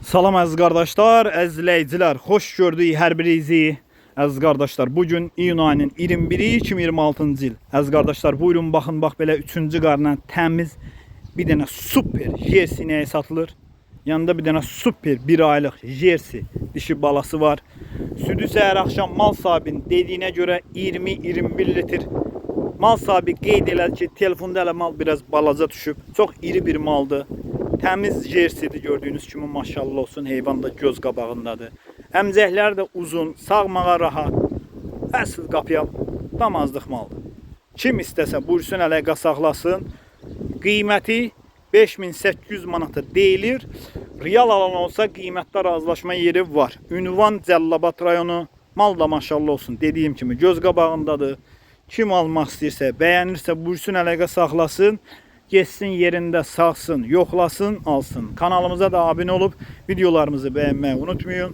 Salam əziz qardaşlar, əziz izləyicilər, xoş gördük hər birinizi. Əziz qardaşlar, bu gün iyun ayının 21-i 2026-cı il. Əziz qardaşlar, buyurun baxın, bax belə 3-cü qarına təmiz bir dənə super jersey inəyi satılır. Yanında bir dənə super bir aylıq jersey dişi balası var. Südü səhər axşam mal sahibinin dediyinə görə 20-21 litr. Mal sahibi qeyd elədi ki, telefonda hələ mal biraz balaca düşüb. Çox iri bir maldır. Təmiz jerseydir gördüyünüz kimi, maşallah olsun, heyvan da göz qabağındadır. Əmcəklər də uzun, sağmağa rahat. Əsl qapıya damazlıq maldır. Kim istəsə buyursun, əlaqə saxlasın. Qiyməti 5800 manata deyilir. Real alan olsa qiymətdə razılaşma yeri var. Ünvan Cəllabad rayonu. Mal da maşallah olsun. Dediyim kimi göz qabağındadır. Kim almaq istəyirsə, bəyənirsə buyursun, əlaqə saxlasın. Getsin yerində sağsın, yoxlasın, alsın. Kanalımıza da abunə olub videolarımızı bəyənməyi unutmayın.